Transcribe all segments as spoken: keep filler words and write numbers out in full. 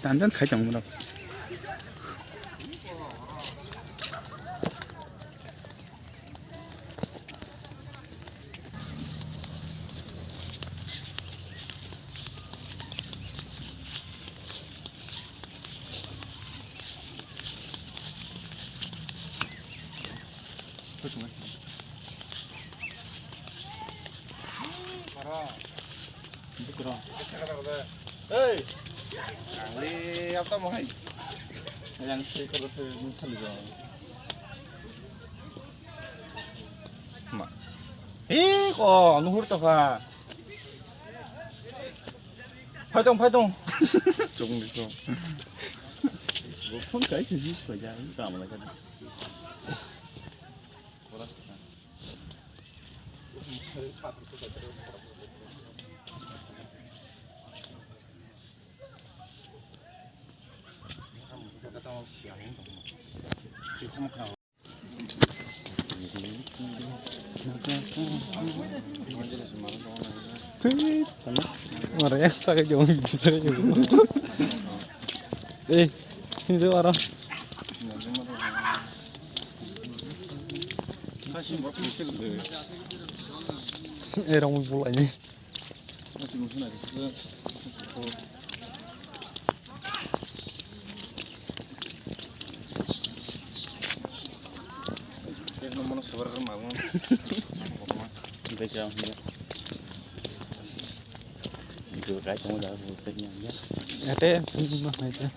Tan tan khai tong mano. Hey! Ang li apa mau hai? Yang si kalau si mutali dong. Ma. Eh, ko, nuhur to ka. Phai tong, phai tong. Chung di to. Phone kai si si ko ja, ka ma ka. Tui, tama. Ora ya, saka jom, saka jom. Eh, ini tu ora. Eh, orang mau pulang ni. Ate, attention.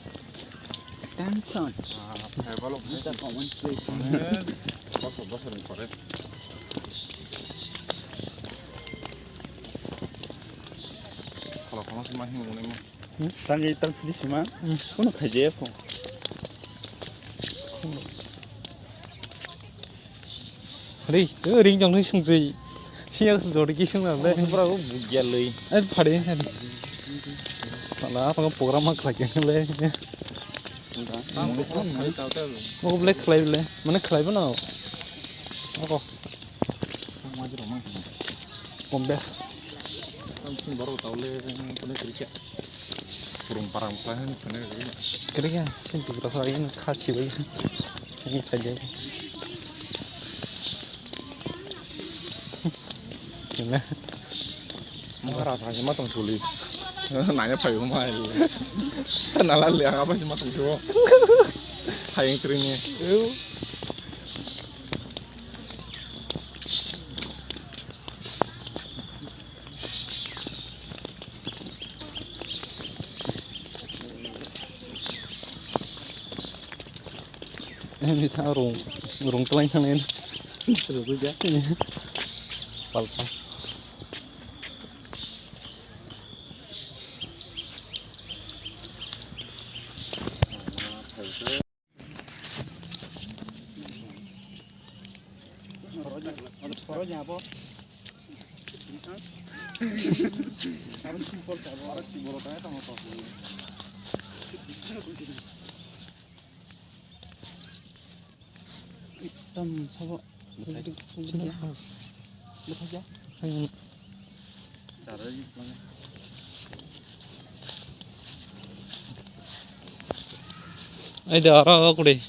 Attention. Ah, hai balok. It's a common place. Bosor, bosor ni pore. Khala khala se ma himo nai ma. Hmm? Tang ei tang phili sima. Hmm. Kono khaije phone. Ri, to ring jong ri sung jui. Siya su jori ki sung na le. Pura go bugya lei. Ai phari sani. Sala apa program ma khlai ke le. Mo black khlai le. Mane khlai bana. Oko. Kom bes. Tang sing baro tau le, kone kiri kya. Purung parang pa hen, kone kiri kya. Kiri kya, sing tu rasa ini kha si bai. Ini saja. Ini. Maharaja si matang suli. Nanya payu mai. Nala le apa si matang suo. Hayang trini. Ini ta rung, rung telai telai. Rung tu ja. Palpa. Tam sabo. Bwthai. Bwthai ya. Ai da ara kure.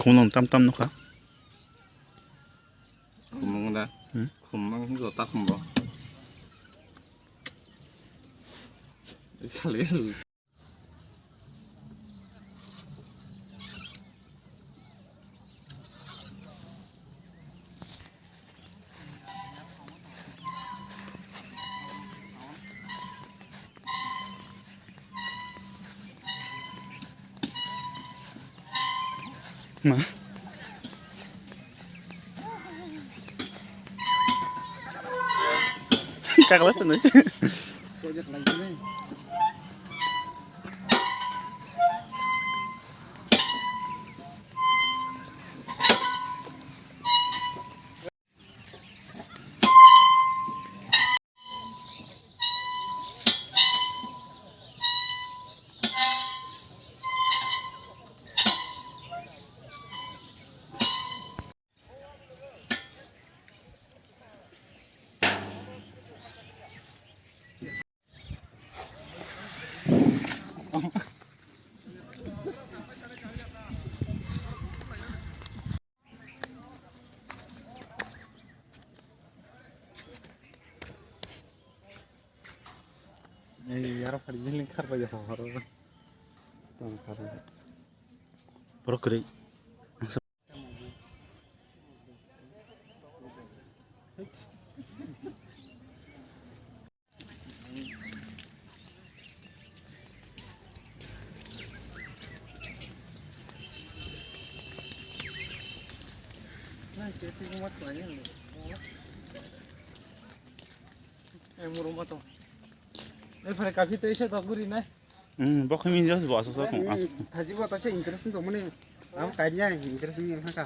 Khumung tam tam nukha. Khumung da. Hmm? Khumung jota khumbo. Sali. Kakla tunai. Ei, yaro phari jilin khar bai jasa horo. Tong khar. Borok kwrwi. Ei, murung ba tong. Ei, phare kaphit tei se dok guri nai. Hmm, bo khe min jos bo aswk sok aswk. Thaji bo ta se interesting tong mani. Abo kainai interesting ni thangka.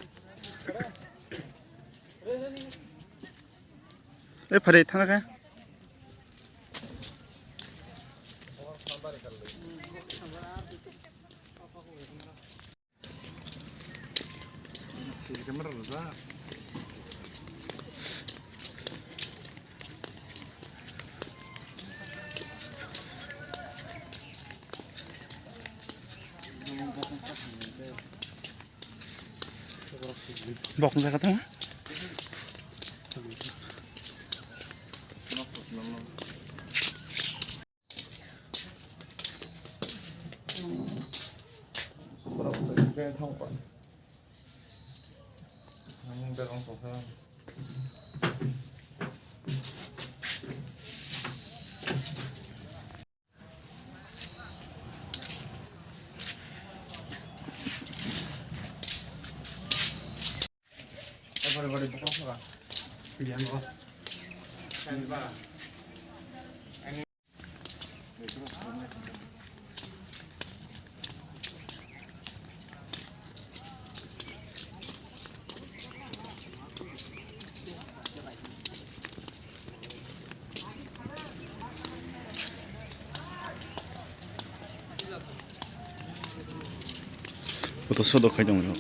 Ei, phare thangka. Bok jaga tong. Photo shoot khai tongo.